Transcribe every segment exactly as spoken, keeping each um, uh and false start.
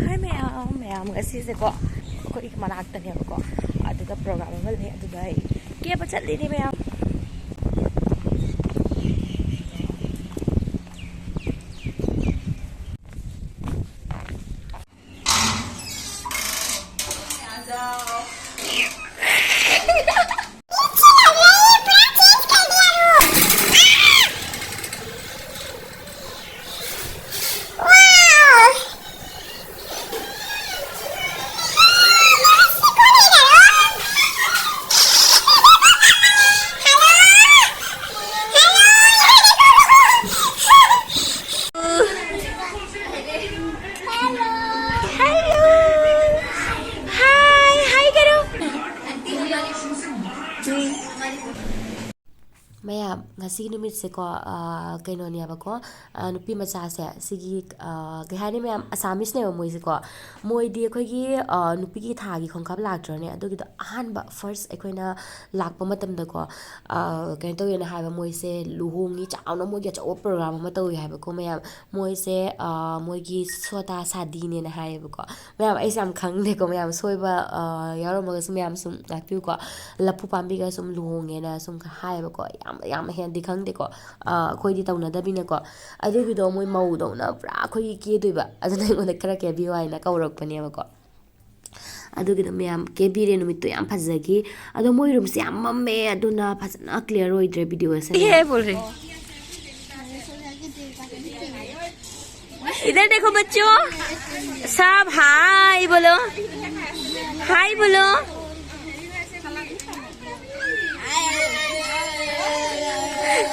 ꯍꯥꯏ ꯃꯌꯥꯝ, ꯃꯌꯥꯝ ꯉꯁꯤꯁꯦꯀꯣ ꯑꯩꯈꯣꯏꯒꯤ ꯃꯅꯥꯛꯇꯅꯦꯕꯀꯣ, ꯑꯗꯨꯗ ꯄ꯭ꯔꯣꯒ꯭ꯔꯥꯝ ꯑꯃ ꯂꯩ, ꯑꯗꯨꯗ ꯑꯩ ꯀꯦꯕ ꯆꯠꯂꯤꯅꯦ ꯃꯌꯥꯝ꯫ हेलो। हाय, हाय करो। ꯃꯌꯥꯝ, ꯉꯁꯤꯒꯤ ꯅꯨꯃꯤꯠꯁꯦꯀꯣ, ꯑꯥ, ꯀꯩꯅꯣꯅꯦꯕꯀꯣ, ꯑꯥ, ꯅꯨꯄꯤ ꯃꯆꯥꯁꯦ, ꯁꯤꯒꯤ, ꯑꯥ, ꯀꯩ ꯍꯥꯏꯅꯤ ꯃꯌꯥꯝ, ꯑꯁꯥꯃꯤꯁꯅꯦꯕ ꯃꯣꯏꯁꯦꯀꯣ꯫ ꯃꯣꯏꯗꯤ ꯑꯩꯈꯣꯏꯒꯤ, ꯑꯥ, ꯅꯨꯄꯤꯒꯤ ꯊꯥꯒꯤ ꯈꯣꯡꯀꯥꯞ ꯂꯥꯛꯇ꯭ꯔꯅꯦ, ꯑꯗꯨꯒꯤꯗꯣ ꯑꯍꯥꯟꯕ ꯐꯥꯔꯁ ꯑꯩꯈꯣꯏꯅ ꯂꯥꯛꯄ ꯃꯇꯝꯗꯀꯣ, ꯑꯥ, ꯀꯩꯅꯣ ꯇꯧꯋꯦꯅ ꯍꯥꯏꯕ, ꯃꯣꯏꯁꯦ ꯂꯨꯍꯣꯡꯉꯤ, ꯆꯥꯎꯅ ꯃꯣꯏꯒꯤ ꯑꯆꯧꯕ ꯄ꯭ꯔꯣꯒ꯭ꯔꯥꯝ ꯑꯃ ꯇꯧꯋꯤ ꯍꯥꯏꯕꯀꯣ ꯃꯌꯥꯝ꯫ ꯃꯣꯏꯁꯦ, ꯑꯥ, ꯃꯣꯏꯒꯤ ꯁꯣꯇꯥ ꯁꯥꯗꯤꯅꯦꯅ ꯍꯥꯏꯌꯦꯕꯀꯣ꯫ ꯃꯌꯥꯝ, ꯑꯩꯁꯦ ꯌꯥꯝ ꯈꯪꯗꯦꯀꯣ, ꯃꯌꯥꯝ ꯁꯣꯏꯕ, ꯑꯥ, ꯌꯥꯎꯔꯝꯃꯒꯁꯨ ꯃꯌꯥꯝ ꯁꯨꯝ ꯉꯥꯛꯄꯤꯌꯨꯀꯣ꯫ ꯂꯐꯨ ꯄꯥꯝꯕꯤꯒ ꯁꯨꯝ ꯂꯨꯍꯣꯡꯉꯦꯅ ꯁꯨꯝ ꯍꯥꯏꯌꯦꯕꯀꯣ꯫ ꯌꯥꯝ, ꯌꯥꯝ ꯍꯦꯟꯅꯗꯤ ꯈꯪꯗꯦꯀꯣ꯫ ꯑꯥ, ꯑꯩꯈꯣꯏꯗꯤ ꯇꯧꯅꯗꯕꯅꯤꯅꯀꯣ꯫ ꯑꯗꯨꯒꯤꯗꯣ ꯃꯣꯏ ꯃꯧꯗꯧꯅ ꯄꯨꯔꯥ ꯑꯩꯈꯣꯏꯒꯤ ꯀꯦꯗꯣꯏꯕ꯫ ꯑꯗꯨꯅ ꯑꯩꯉꯣꯟꯗ ꯈꯔ ꯀꯦꯕꯤꯌꯨ ꯍꯥꯏꯅ ꯀꯧꯔꯛꯄꯅꯦꯕꯀꯣ꯫ ꯑꯗꯨꯒꯤꯗꯣ ꯃꯌꯥꯝ ꯀꯦꯕꯤꯔꯦ, ꯅꯨꯃꯤꯠꯇꯣ ꯌꯥꯝ ꯐꯖꯈꯤ꯫ ꯑꯗꯣ ꯃꯣꯏ ꯔꯨꯝꯁꯦ ꯌꯥꯝ ꯃꯝꯃꯦ, ꯑꯗꯨꯅ ꯐꯖꯅ ꯀ꯭ꯂꯤꯌꯥꯔ ꯑꯣꯏꯗ꯭ꯔꯦ ꯚꯤꯗꯤꯑꯣꯁꯦ꯫ ये बोल रहे। इधर देखो बच्चों, सब हाय बोलो, हाय बोलो।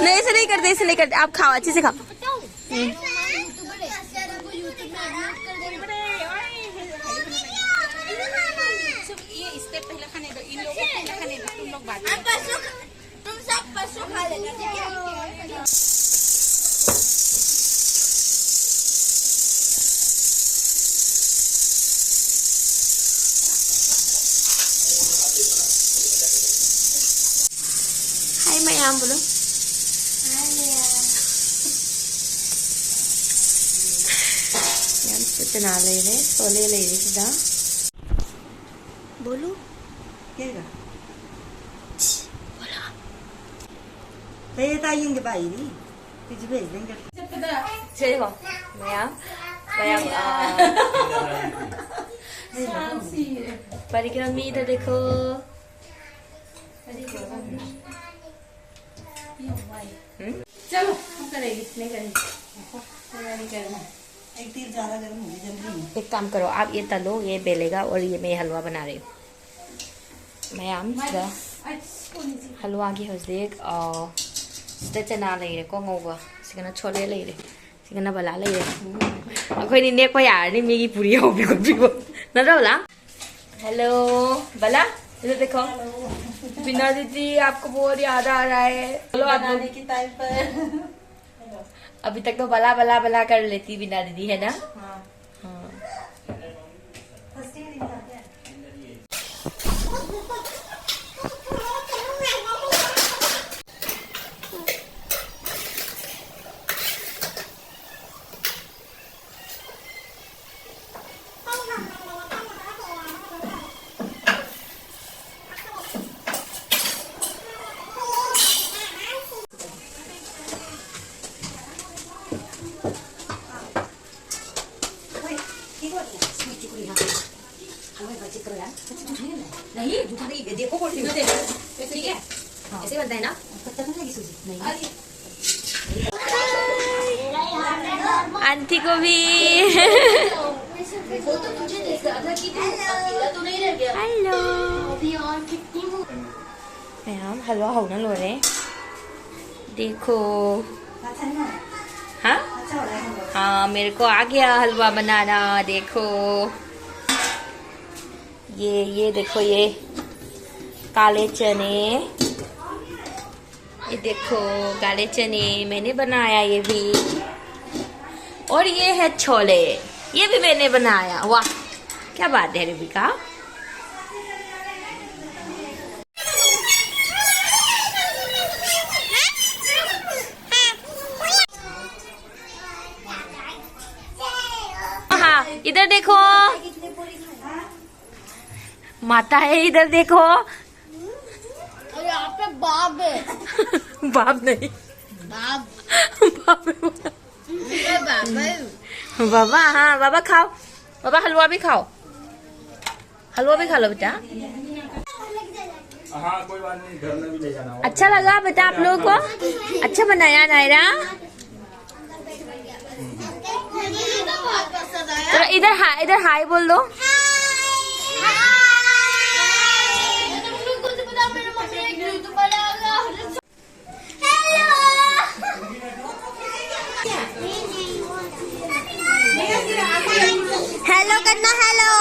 नहीं, ऐसे नहीं करते, ऐसे नहीं करते। आप खाओ, अच्छे से खाओ। हम्म। ये step पहले खाने दो, इन लोगों को पहले खाने दो, तुम लोग बाद में। तुम सब पशु खा लेना, ठीक है? Hi, ꯃꯌꯥꯝ ꯕꯣꯂꯣ꯫ Hi, ꯃꯌꯥꯝ꯫ ꯌꯥꯝ ꯆꯅꯥ ꯂꯩꯔꯦ, ꯁꯣꯂꯦ ꯂꯩꯔꯦ ꯁꯤꯗ꯫ ꯕꯣꯂꯨ꯫ ꯀꯩꯒ? ꯕꯣꯂꯥ꯫ ꯀꯩ ꯇꯥꯏ ꯌꯦꯡꯒꯦ ꯚꯥꯏꯗꯤ? ꯀꯩꯁꯨ ꯚꯦꯖ ꯅꯪꯒ꯫ ꯁꯦ ꯌꯦꯡꯉꯣ꯫ ꯃꯌꯥꯝ꯫ ꯃꯌꯥꯝ, ꯑꯥ꯫ ꯄꯔꯤꯀ꯭ꯔꯃꯤ ꯏꯗ ꯗꯦꯈꯣ꯫ हम्म? चलो, हम करेंगे, नहीं करेंगे। तैयारी करना है। एक तेल ज़्यादा गर्म हो गया, जल्दी नहीं। एक काम करो, आप ये तलो, ये बेलेगा और ये मैं हलवा बना रही हूँ। ꯃꯌꯥꯝ ꯁꯤꯗ ꯍꯜꯋꯥꯒꯤ ꯍꯧꯖꯤꯛ, ꯑ, ꯁꯤꯗ ꯆꯅꯥ ꯂꯩꯔꯦꯀꯣ, ꯉꯧꯕ꯫ ꯁꯤꯒꯅ ꯁꯣꯂꯦ ꯂꯩꯔꯦ꯫ ꯁꯤꯒꯅ ꯕꯂꯥ ꯂꯩꯔꯦ꯫ ꯑꯩꯈꯣꯏꯅꯤ ꯅꯦꯛꯄ ꯌꯥꯔꯅꯤ ꯃꯤꯒꯤ ꯄꯨꯔꯤ ꯍꯧꯕꯤ ꯈꯣꯠꯄꯤꯕ꯫ ꯅꯠꯇ꯭ꯔꯣ ꯕꯂꯥ? हेलो, बला, इधर देखो। हेलो। बिना दीदी, आपको बहुत याद आ रहा है। बोलो आप लोग। बनाने की टाइम पर। अभी तक तो बला, बला, बला कर लेती बिना दीदी, है ना? हाँ। हाँ। फर्स्ट ईयर इनका क्या है? नहीं, जूठा नहीं, देखो, बोल रही हूँ। देखो, ठीक है? हाँ। ऐसे बनता है ना? कच्चा तो नहीं सूजी? नहीं। आंटी को भी। वो तो तुझे देख रहा था कि तू अकेला तो नहीं रह गया। हेलो। अभी और कितनी हो? ꯃꯌꯥꯝ ꯍꯜꯋꯥ ꯍꯧꯅ ꯂꯣꯏꯔꯦ꯫ देखो। हाँ, हाँ, मेरे को आ गया हलवा बनाना। देखो, ये, ये देखो, ये काले चने, ये देखो, काले चने मैंने बनाया, ये भी। और ये है छोले, ये भी मैंने बनाया। वाह, क्या बात है रिबिका। इधर देखो, माता है, इधर देखो। और यहाँ पे बाप है। बाप नहीं, बाप। बाप है। ये बाप है। बाबा, हाँ बाबा, खाओ। बाबा, हलवा भी खाओ, हलवा भी खा लो बेटा। हाँ, कोई बात नहीं, घर में भी ले जाना हो। अच्छा लगा बेटा आप लोगों को? अच्छा बनाया नायरा? मुझे तो बहुत पसंद आया। चलो इधर हाय, इधर हाय बोल दो। तुम लोग को तो पता, मेरा मम्मी एक YouTube वाला आ गया। हेलो करना, हेलो।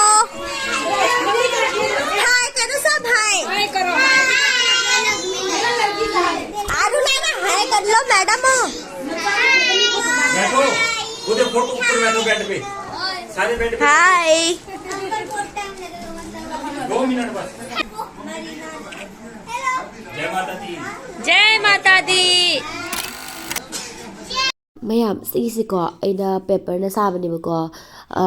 हाय करो सब, हाय। आरू नायरा, हाय कर लो मैडम। बैठो, उधर फोटो ऊपर बैठो, बेड पे। सारे बेड पे। हाय। दो मिनट बस। जय माता दी। जय माता दी। ꯃꯌꯥꯝ, ꯁꯤꯒꯤꯁꯦꯀꯣ ꯑꯩꯅ ꯄꯦꯄꯔꯅ ꯁꯥꯕꯅꯦꯕꯀꯣ꯫ ꯑ,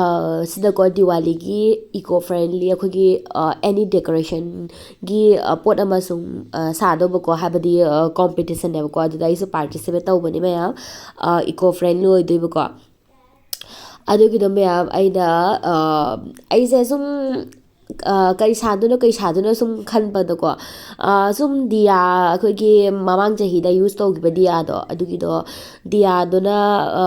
ꯁꯤꯗꯀꯣ ꯗꯤꯋꯥꯂꯤꯒꯤ ꯏꯀꯣ ꯐ꯭ꯔꯦꯟꯂꯤ ꯑꯩꯈꯣꯏꯒꯤ, ꯑ, ꯑꯦꯅꯤ ꯗꯦꯀꯣꯔꯦꯁꯟꯒꯤ, ꯑ, ꯄꯣꯠ ꯑꯃ ꯁꯨꯝ, ꯑ, ꯁꯥꯗꯧꯕꯀꯣ, ꯍꯥꯏꯕꯗꯤ, ꯑ, ꯀꯣꯝꯄꯤꯇꯤꯁꯟꯅꯦꯕꯀꯣ꯫ ꯑꯗꯨꯗ ꯑꯩꯁꯨ ꯄꯥꯔꯇꯤꯁꯤꯄꯦꯠ ꯇꯧꯕꯅꯦ ꯃꯌꯥꯝ꯫ ꯑ, ꯏꯀꯣ ꯐ꯭ꯔꯦꯟꯂꯤ ꯑꯣꯏꯗꯣꯏꯕꯀꯣ꯫ ꯑꯗꯨꯒꯤꯗꯣ ꯃꯌꯥꯝ ꯑꯩꯅ, ꯑ, ꯑꯩꯁꯦ ꯁꯨꯝ, ꯑ, ꯀꯔꯤ ꯁꯥꯗꯣꯏꯅꯣ, ꯀꯔꯤ ꯁꯥꯗꯣꯏꯅꯣ ꯁꯨꯝ ꯈꯟꯕꯗꯀꯣ, ꯑ, ꯁꯨꯝ ꯗꯤꯌꯥ, ꯑꯩꯈꯣꯏꯒꯤ ꯃꯃꯥꯡ ꯆꯍꯤꯗ ꯌꯨꯁ ꯇꯧꯈꯤꯕ ꯗꯤꯌꯥꯗꯣ, ꯑꯗꯨꯒꯤꯗꯣ, ꯗꯤꯌꯥꯗꯨꯅ, ꯑ,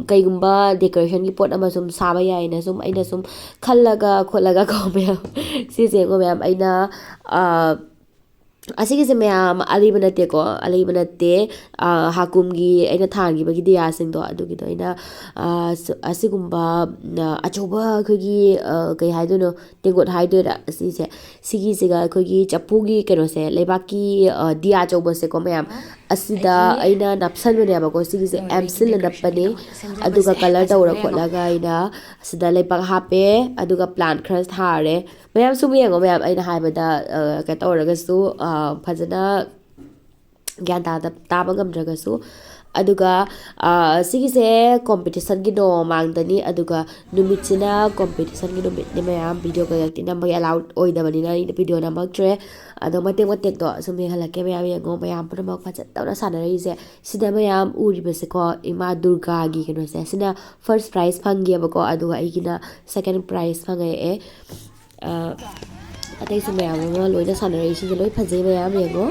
ꯀꯩꯒꯨꯝꯕ ꯗꯦꯀꯣꯔꯦꯁꯟꯒꯤ ꯄꯣꯠ ꯑꯃ ꯁꯨꯝ ꯁꯥꯕ ꯌꯥꯏꯅ ꯁꯨꯝ ꯑꯩꯅ ꯁꯨꯝ ꯈꯜꯂꯒ ꯈꯣꯠꯂꯒ ꯀꯣ ꯃꯌꯥꯝ, ꯁꯤꯁꯦꯀꯣ ꯃꯌꯥꯝ ꯑꯩꯅ, ꯑ, ꯑꯁꯤꯒꯤꯁꯦ ꯃꯌꯥꯝ ꯑꯔꯤꯕ ꯅꯠꯇꯦꯀꯣ, ꯑꯔꯤꯕ ꯅꯠꯇꯦ꯫ ꯑ, ꯍꯥꯀꯨꯝꯒꯤ ꯑꯩꯅ ꯊꯥꯈꯤꯕꯒꯤ ꯗꯤꯌꯥꯁꯤꯡꯗꯣ, ꯑꯗꯨꯒꯤꯗꯣ ꯑꯩꯅ, ꯑ, ꯁ-, ꯑꯁꯤꯒꯨꯝꯕ, ꯑ, ꯑꯆꯧꯕ ꯑꯩꯈꯣꯏꯒꯤ, ꯑ, ꯀꯩ ꯍꯥꯏꯗꯣꯏꯅꯣ, ꯇꯦꯡꯀꯣꯠ ꯍꯥꯏꯗꯣꯏꯔꯥ, ꯑꯁꯤꯁꯦ, ꯁꯤꯒꯤꯁꯤꯒ ꯑꯩꯈꯣꯏꯒꯤ ꯆꯐꯨꯒꯤ ꯀꯩꯅꯣꯁꯦ, ꯂꯩꯕꯥꯛꯀꯤ, ꯑ, ꯗꯤꯌꯥ ꯑꯆꯧꯕꯁꯦꯀꯣ ꯃꯌꯥꯝ, ꯑꯁꯤꯗ ꯑꯩꯅ ꯅꯞꯁꯟꯕꯅꯦꯕꯀꯣ꯫ ꯁꯤꯒꯤꯁꯦ ꯑꯦꯝꯁꯤꯜꯅ ꯅꯞꯄꯅꯦ꯫ ꯑꯗꯨꯒ ꯀꯂꯔ ꯇꯧꯔ ꯈꯣꯠꯂꯒ ꯑꯩꯅ ꯑꯁꯤꯗ ꯂꯩꯕꯥꯛ ꯍꯥꯞꯄꯦ, ꯑꯗꯨꯒ ꯄ꯭ꯂꯥꯟ ꯈꯔ ꯊꯥꯔꯦ꯫ ꯃꯌꯥꯝ ꯁꯨꯝ ꯌꯦꯡꯉꯣ ꯃꯌꯥꯝ, ꯑꯩꯅ ꯍꯥꯏꯕꯗ, ꯑ, ꯀꯩꯅꯣ ꯇꯧꯔꯒꯁꯨ, ꯑ, ꯐꯖꯅ ꯒ꯭ꯌꯥꯟ ꯇꯥꯗ-, ꯇꯥꯕ ꯉꯝꯗ꯭ꯔꯒꯁꯨ, ꯑꯗꯨꯒ ꯑꯥ, ꯁꯤꯒꯤꯁꯦ ꯀꯣꯝꯄꯤꯇꯤꯁꯟꯒꯤ ꯅꯣꯡꯃꯥꯡꯗꯅꯤ, ꯑꯗꯨꯒ ꯅꯨꯃꯤꯠꯁꯤꯅ ꯀꯣꯝꯄꯤꯇꯤꯁꯟꯒꯤ ꯅꯨꯃꯤꯠꯅꯤ ꯃꯌꯥꯝ꯫ ꯚꯤꯗꯤꯑꯣ ꯀꯩꯀꯩꯗꯤ ꯅꯝꯕꯒꯤ ꯑꯦꯂꯥꯎꯠ ꯑꯣꯏꯗꯕꯅꯤꯅ ꯑꯩꯅ ꯚꯤꯗꯤꯑꯣ ꯅꯝꯃꯛꯇ꯭ꯔꯦ꯫ ꯑꯗꯣ ꯃꯇꯦꯛ ꯃꯇꯦꯛꯇꯣ ꯁꯨꯝ ꯌꯦꯡꯍꯜꯂꯛꯀꯦ ꯃꯌꯥꯝ, ꯌꯦꯡꯉꯣ, ꯃꯌꯥꯝ ꯄꯨꯝꯅꯃꯛ ꯐꯖꯅ ꯇꯧꯅ ꯁꯥꯟꯅꯔꯛꯏꯁꯦ꯫ ꯁꯤꯗ ꯃꯌꯥꯝ ꯎꯔꯤꯕꯁꯦꯀꯣ, ꯏꯃꯥ ꯗꯨꯔꯒꯥꯒꯤ ꯀꯩꯅꯣꯁꯦ, ꯁꯤꯅ ꯐꯥꯔꯁ ꯄ꯭ꯔꯥꯏꯖ ꯐꯪꯈꯤꯑꯕꯀꯣ, ꯑꯗꯨꯒ ꯑꯩꯒꯤꯅ ꯁꯦꯀꯦꯟ ꯄ꯭ꯔꯥꯏꯖ ꯐꯪꯉꯛꯑꯦ꯫ ꯑꯥ, ꯑꯇꯩꯁꯨ ꯃꯌꯥꯝ ꯑꯃ ꯂꯣꯏꯅ ꯁꯥꯟꯅꯔꯛꯏꯁꯤꯡꯁꯦ ꯂꯣꯏ ꯐꯖꯩ ꯃꯌꯥꯝ, ꯌꯦꯡꯉꯣ꯫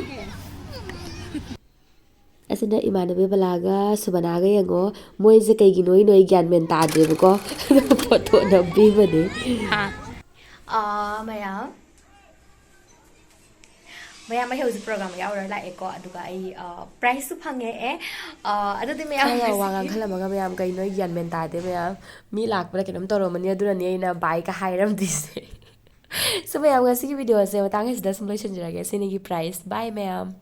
ꯑꯁꯤꯅ ꯏꯃꯥꯟꯅꯕꯤ ꯕꯂꯥꯒ ꯁꯨꯕꯅꯥꯒ, ꯌꯦꯡꯉꯣ, ꯃꯣꯏꯁꯦ ꯀꯩꯒꯤꯅꯣ ꯑꯩ ꯅꯣꯏ ꯒ꯭ꯌꯥꯟ ꯃꯦꯟ ꯇꯥꯗ꯭ꯔꯦꯕꯀꯣ꯫ ꯐꯣꯇꯣ ꯅꯝꯕꯤꯕꯅꯦ꯫ ꯑꯥ, ꯃꯌꯥꯝ, ꯃꯌꯥꯝ, ꯑꯩ ꯍꯧꯖꯤꯛ ꯄ꯭ꯔꯣꯒ꯭ꯔꯥꯝ ꯌꯥꯎꯔ ꯂꯥꯛꯑꯦꯀꯣ, ꯑꯗꯨꯒ ꯑꯩ, ꯑ, ꯄ꯭ꯔꯥꯏꯖꯁꯨ ꯐꯪꯉꯛꯑꯦ꯫ ꯑ, ꯑꯗꯨꯗꯤ ꯃꯌꯥꯝ, ꯈꯔ ꯋꯥ ꯉꯥꯡꯈꯠꯂꯝꯃꯒ ꯃꯌꯥꯝ, ꯀꯩꯅꯣ ꯑꯩ ꯒ꯭ꯌꯥꯟ ꯃꯦꯟ ꯇꯥꯗꯦ ꯃꯌꯥꯝ꯫ ꯃꯤ ꯂꯥꯛꯄ꯭ꯔꯥ ꯀꯩꯅꯣꯝ ꯇꯧꯔꯝꯃꯅꯤ, ꯑꯗꯨꯅꯅꯦ ꯑꯩꯅ ꯕꯥꯏꯒ ꯍꯥꯏꯔꯝꯗ꯭ꯔꯤꯁꯦ꯫ So ꯃꯌꯥꯝ, ꯉꯁꯤꯒꯤ ꯚꯤꯗꯤꯑꯣꯁꯦ ꯃꯇꯥꯡ ꯑꯁꯤꯗ ꯁꯨꯝ ꯂꯣꯏꯁꯤꯟꯖꯔꯒꯦ꯫ ꯁꯤꯅꯤꯒꯤ ꯄ꯭ꯔꯥꯏꯖ꯫ ꯕꯥꯏ ꯃꯌꯥꯝ꯫